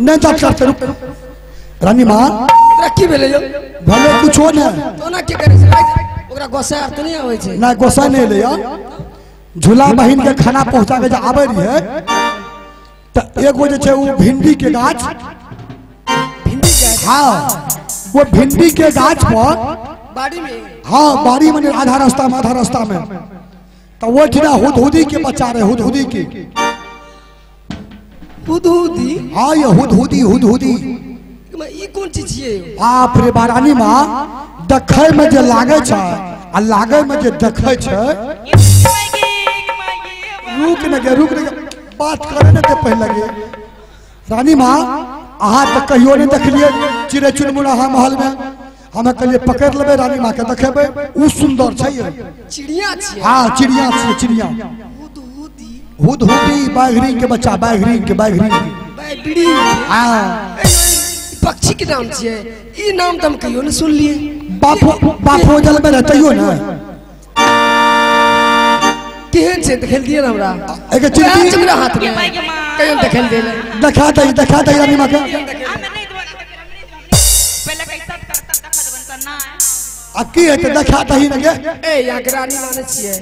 नहीं दांत काटते रुक रानी माँ ओकरा की भेलै यौ भले कुछो ने तो ना की करै छै ओकरा गोसा आर त नहीं आबै छै ना गोसा नहीं एलै झूला बहिन के खाना पहुंचा के जे आबै रहियै त एगो जे छै उ भिंडी के गाछ भिंडी के हां वो भिंडी के गाछ पर बाड़ी में हां बाड़ी में आधा रास्ता में तो वो जिना हुदहुदी के बच्चा रहे हुदहुदी के हुदहुदी हां ये हुदहुदी हुदहुदी ई कोन चीज छियै बाप रे बारानी मां देखै में जे लागै छै आ लागै में जे देखै छै रुक न गे बात करे ने ते पहिले गे रानी मां अहाँ त कहियो नहीं देखलियै चिड़ै चुनमुन अहाँ महल में हमें कहलियै पकड़ लेबै रानी मां के देखेबै उ सुंदर छै चिड़िया छियै हां चिड़िया छियै चिड़िया हुदहुदी हुदहुदी बाघरी के बच्चा बाघरी के बाघरी हां पक्षी के नाम छियै ई नाम त हम कहियो नहीं सुनलियै बापो बापो जल में रहतैयो ना केहन छै देखल दिए ना हमरा एक चिंटी चुकरा हाथ में कहियो देखल दे देखा दे रानी मां के पहले कैसा करता देखा देबन त ना आ की है त देखा दही न गे ए यहाँ के रानी माने छियै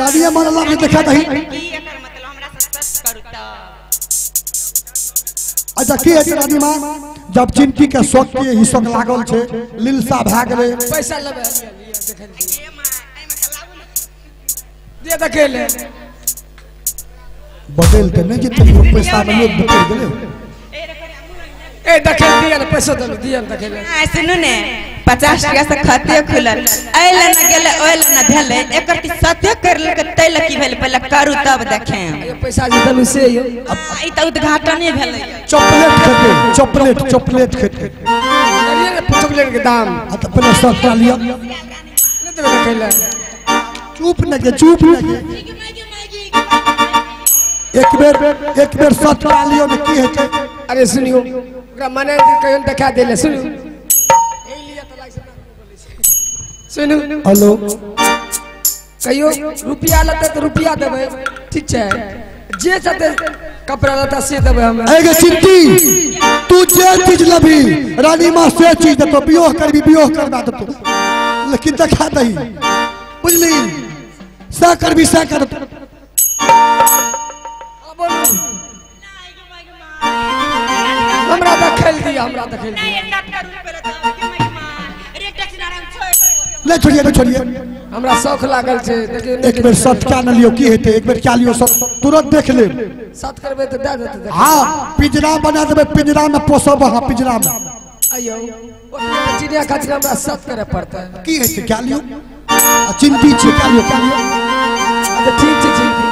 रानी मानला के देखा दही की एकर मतलब हमरा से सच करू त अच्छा की है रानी मां जब चिंटी के शौक के ही शौक लागल छै लिलसा भए गेलै पैसा लेबै देखल दे देखेले बदल के नहीं जितने पैसा में लोग बदल गेलै ए देखेल दिया ने पैसा दे दिया ने देखेले आ सुनू ने 50 टका से खाते खुलल ऐला न गेलै ओइला न भेलै एकर की सत्य कर लेलकै तै ल की भेल पहिले करू तब देखें ए पैसा जे देलु से यो ई त उद्घाटने भेलै चॉकलेट खेते चॉकलेट चॉकलेट खेते चलिए ने चॉकलेट के दाम आ त पहिले सस्ता लिया नहीं देबे देखेले चुप न गे चुप न गे एक बेर सस्ता लियो ने की हेतै अरे सुनियो ओकरा मने कहियो देखा देले सुनियो ए लिया त लाग से सुनू हेलो कहियो रुपया लेतै त रुपया देबै ठीक छै जे चाहते कपड़ा लत्ता से देबै हम ए गे चिंटी तू जे चीज लबी रानी मां से चीज देतो बियोह करबी बियोह करबा देतो लेकिन देखा दही बुझली सा करबी सा कर हमरा देखल दिया हमरा देखल दिया ले छोड़िए ले छोड़िए हमरा शौक लागल छै देखियो एक बेर सत क्या न लियो की हेतै एक बेर क्या लियो सब तुरंत देख ले सत करबै त दे देतै हां पिंजरा बना देबै पिंजरा में पोसब हां पिंजरा में आइयो चिड़िया खातिर हमरा सत करे पड़तै की हेतै क्या लियो आ चिंटी छै क्या लियो क्या लियो अच्छा ठीक छै चिंटी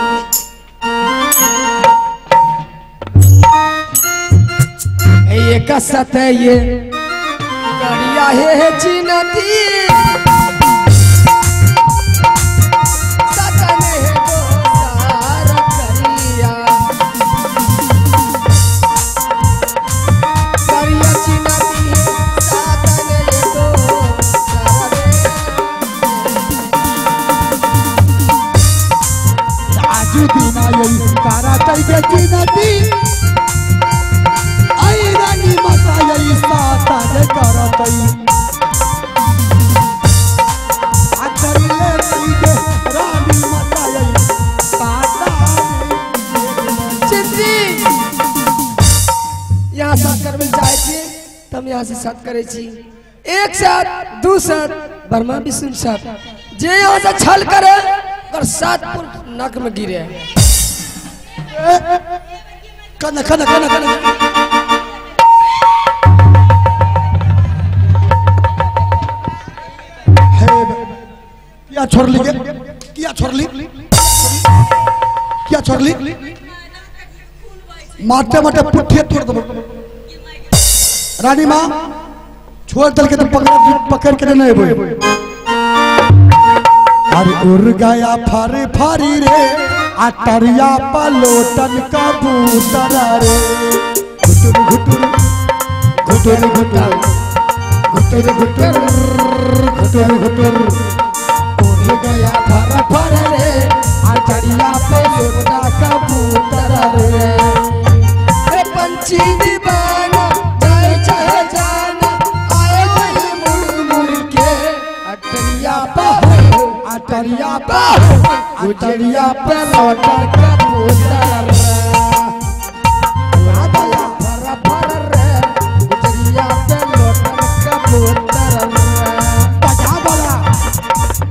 एक सत ये करिया हे चिनती सतन हे दोसार करिया करिया चिनती सतन हे दोसार आजू दिना ये तारा तई चिनती रानी माता यही साता करतई आ करिले तई रानी माता यही साता चिंटी यहाँ साथ करबै चाहै छी त हम यहाँ से साथ करै छी एक साथ दू साथ ब्रह्मा विष्णु साथ जे यहाँ से छल करे और सात पुर नक में गिरे कन कन कन कन किया छोड़ली के किया छोड़ली किया छोड़ली मारते मारते पुट्ठे तोड़ देबो रानी मां छोड़ दल के तो पकड़ के नहीं अबे अरे उड़ गया फारी फारी रे अटरिया पलोटन कबूतर रे घुटुर घुटुर घुटुर घुटुर घुटुर घुटुर घुटुर घुटुर उड़ गया फर फर रे अटरिया पलोटन कबूतर रे रे पंछी दीवाना। पे गुजरिया पे लौटल कबूतर फर फर रे गुजरिया पे लौटल कबूतर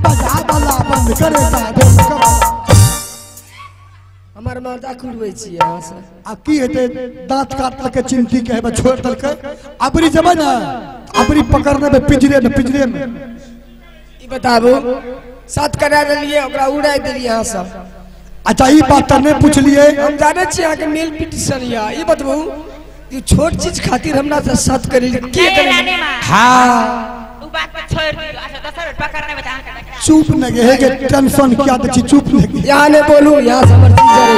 बजा वाला बंद करे ता ढोलक वाला। हमर मर्दा कुड़बै छी यहाँ से। आ की हेतै दांत काटलकै चिंती के हेबे छोड़ देलकै। अबरी जेबै ने अबरी पकड़ने में पिंजरे में पिंजरे में। ई बताबू साथ करा देलियै ओकरा उड़ाइ देलियै यहाँ सब। अच्छा ई बात त नहि पुछलियै। हम जानै छी अहाँके मेल पिटिशन या ई बतबू ई छोट चीज खातिर हमरा से साथ करी के करी। हां उ बात पर छोड़ दियो। अच्छा दोसर पकड़ने में अहाँके चुप न गे हे के टेंशन क्या दै छी चुप न गे। यहाँ ने बोलू यहाँ से हमर चीज जरे।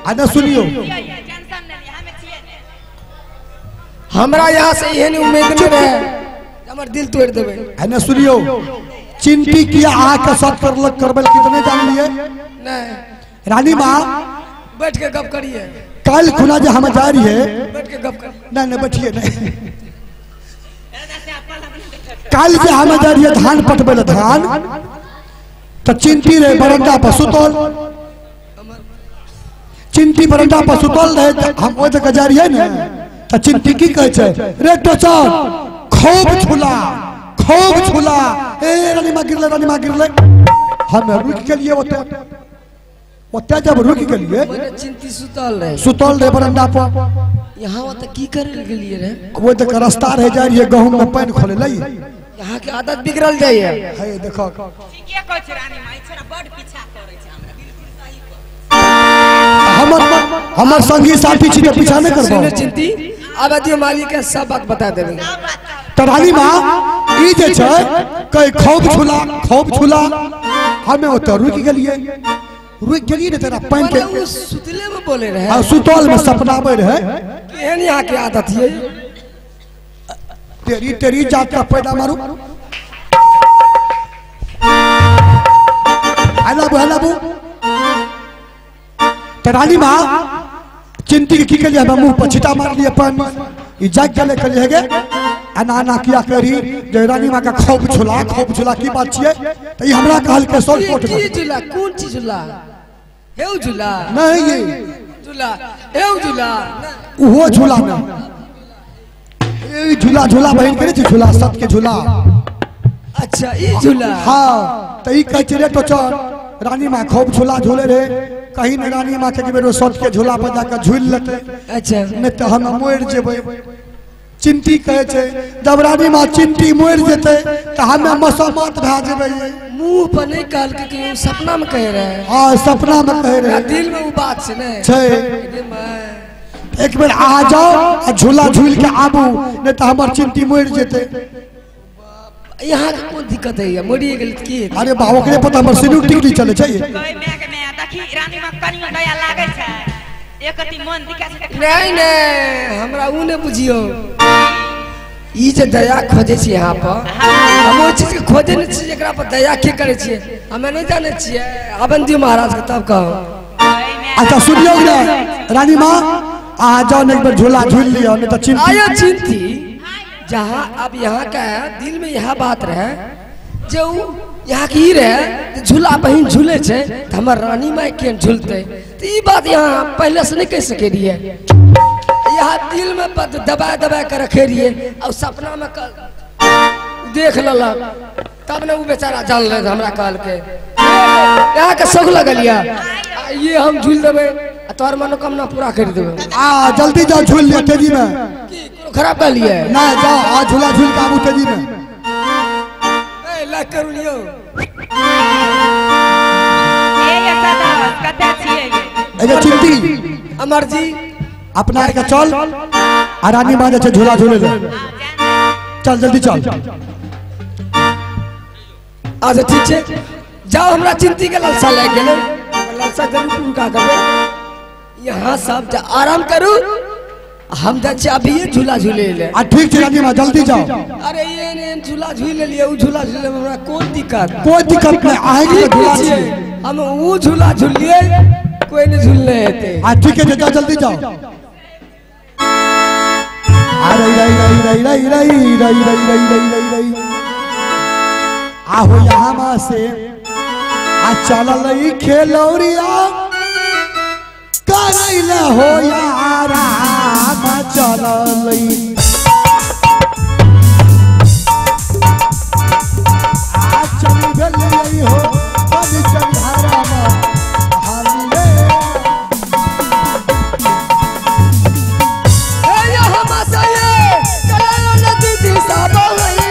आ न सुनियो टेंशन नै हमे छियै ने। हमरा यहाँ से एहन उम्मीद नहि रहे हमर दिल तोड़ देबै। आ न सुनियो चिंती किया अहाँ के साथ करलक करबल की त नहि जानलियै। नहीं रानी माँ बैठ के गप करिए। कल खुना जे हम जा रही है बैठ के गप करिए। नहीं नहीं बैठिए नहीं। कल जे हम जा रही है धान पटबै ले धान तो चिंती रहे बरंडा पर सुतल। चिंती बरंडा पर सुतल रहे हम ओहि जगह जा रही है ने तो चिंती की कहै छै रे टोचर खूब झूला खूब झूला ए रानी माँ गिरले रानी माँ गिरले। हम रुकि गेलियै ओतऽ ओतऽ जब रुकि गेलियै चिंती सुतल रहे सुतल रहे बरंडा पर। यहाँ ओतऽ की करे लए गेलियै रे? ओहि जगह रास्ता रहे जाइ रहियै गहूँम में पानि खोले लए। यहाँ के आदत बिगड़ल जाइए। हे देखो ठीके कहै छै रानी माँ ई छोरा बड पीछा करै छै हमरा बिल्कुल सही कहै। हमर हमर संगी साथी छी त पीछा नहि करबो। सुनो चिंती आब दियो मालिक के सब बात बता देबै। त रानी माँ ई जे छै कह खूब झूला खूब झूला हमे ओतऽ रुकि गेलियै रुकि गेलियै ने तेरा पानि के उ सुतले में बोले रहे। हां सुतल में सपनाबै रहे। केहन यहाँ के आदत ये तेरी तेरी जात का पैदा मारू। आलाबू आलाबू त रानी माँ चिंती के की केलियै हम मुंह पर छिटा मार लियै पानि ई जाग गेलै कहलियै हे गे एना एना किया करी जे रानी माँ के खूब झूला की बात छियै त ई हमरा कहलकै शॉर्टकट में। की झूला कोन चीज झूला हे झूला नहीं ये झूला हे झूला ओहो झूला ना ए झूला झूला बहिन करे छी झूला सत के झूला। अच्छा ई झूला। हां त ई कहै छै रे टोचर रानी माँ खूब झूला झूले रे कहीं न रानी माँ के बेरो सत के झूला पर जाकर झूल लेतै। अच्छा नहीं त हम मरि जेबै। चिंती कहै छै जब रानी माँ चिंती मरि जेतै त हमे मसोमात भए जेबै। मुंह पर नहीं कहलकै कि उ सपना में कह रहे। हां सपना में कह रहे दिल में उ बात छै ने छै। एक बेर आ जाओ आ झूला झूल के आबू नहीं त हमर चिंती मरि जेतै। यहाँ के कोन दिक्कत है मरिए गेल की? अरे बा ओकरे पता हमर सिनुर टिकली चले छै। कोई my के my देखी रानी माँ कनियो दया लागै छै एक अति मन दिखा छै। नहीं नहीं हमरा उ ने बुझियो ई जे दया खोजे छी यहाँ पर हम ओहि चीज के खोजे नहीं छी जेकरा पर दया के करे छियै हमे नहीं जाने छियै। आबन दियो महाराज के तब कहब। अच्छा सुनियो ने रानी माँ आ जाओ ने एक बेर झूला झूल लियो नहीं त चिंती आयो चिंती जहाँ अब यहाँ का दिल में यह बात रहे जो यहाँ की ही रहे झूला बहिन झूले छे तो हमार रानी माई के झूलते तो ये बात यहाँ पहले से नहीं कह सके रहिए। यहाँ दिल में दबा दबा के रखे रहिए और सपना में देख ललक तब ने वो बेचारा जान ले हमरा कहल के यहाँ के शौक लगल ये हम झूल देबै तोहर मनोकामना पूरा कर देबै। आ जल्दी जाओ झूल लियो तेजी में। की कोनो खराब कहलिए ना जाओ आ झूला झूल के आबू तेजी में। ए लाइक करू लियो। ए ये दादा कते छियै ए चिंती अमर जी अपना के चल आ रानी माँ जे छै झूला झूले ले चल जल्दी चल। अच्छा ठीक छै जाओ हमरा चिंती के लालसा लागि गेलै लालसा जरूर पूरा करबै। यहाँ सब जा आराम करू हम जा छी अभी झूला झूले ले। आ ठीक छै रानी माँ जल्दी जाओ। अरे ये ने झूला झूल लेलिए उ झूला झूले में हमरा कोन दिक्कत? कोई दिक्कत नहीं आहे के झूला छी हम उ झूला झूलिए कोई नहीं झूलने हेतै। आ ठीक है जाओ जल्दी जाओ। अरे रई रई रई रई रई रई रई रई रई रई आहो यहाँ माँ से आ चलल खेलौरिया करैले हो यारा चलल आ चली गेलियै हो बड़ी चढ़ारा हालिए ए हम सये चलल नदी दिशा बहई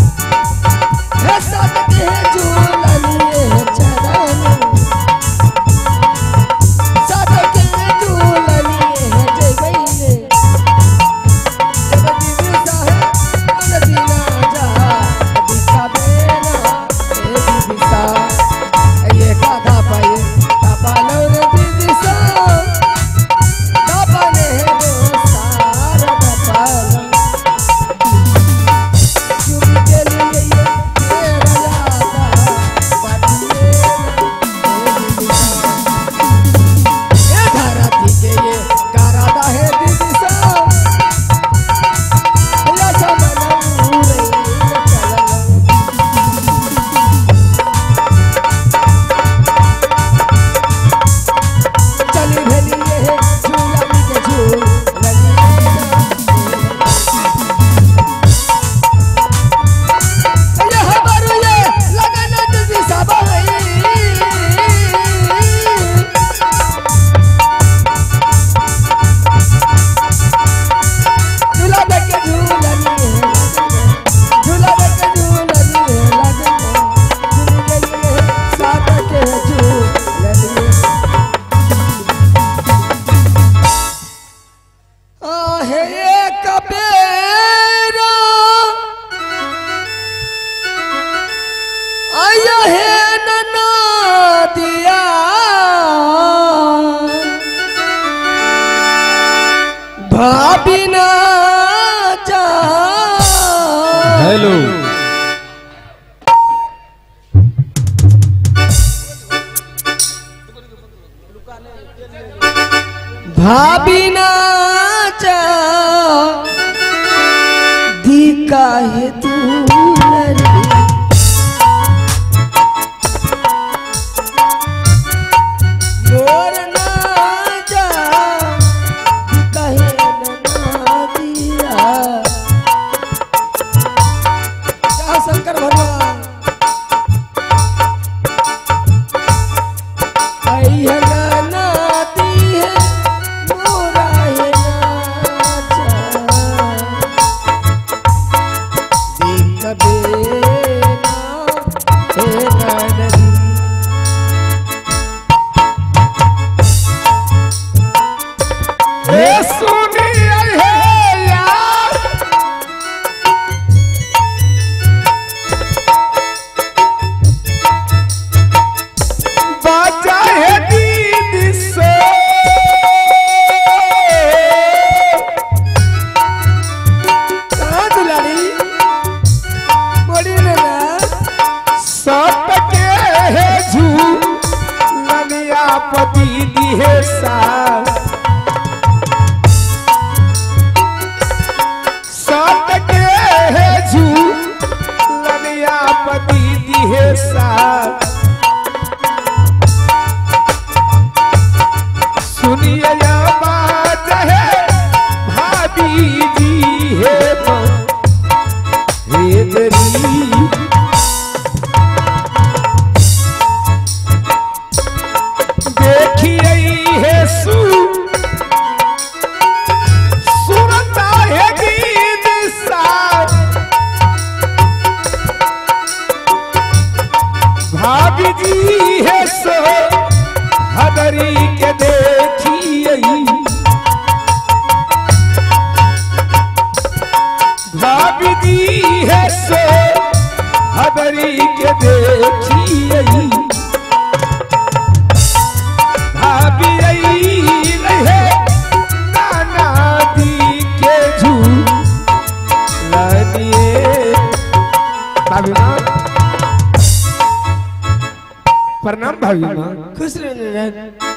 हे साथ के झूलनिए चरण साथ के झूलनिए जइबे जब दीदी साहे नदी ना जा दिशा बेना ए दीदी सा ये काधा पाए कापालो रे दीदी सा कापाने हो सार बापालो चुप के लिए ये तेरा यादा बाटिए ए दीदी सा ए धरती के ये करादा है दीदी सा या समना रे चललो चली भेलिए हे झूला के झूल ये हमारू ये लगन दीदी सब झूला के झूलनी झूला के झूलनी लगन झूल गई साथ के झूलनी आहे कबेरा आया है नना दिया भाभी ना जा हेलो भाभी ना जा दी काहे दूलरी मोर ना जा दी काहे नना दिया जा शंकर भगवान आई है नाना दी है मोरा है नाचा देख बेना हे ननदी ए सुनिए हे यार बाजा है दीदी से कहाँ दुलारी मोड़ी नना सत के है झूलनिया पति दिहे सास सत के है झूलनिया पति दिहे सास सुनिए या बात है भाभी जी हे माँ हे दरी देखिए हे सु सुरता है दीद साथ भाभी जी है सो हदरी के देखिए भाभी जी है सो हदरी के देखिए भाभी आई रहे नाना दी के झूलनिए भाभी माँ प्रणाम भाभी माँ खुश रहो ननद।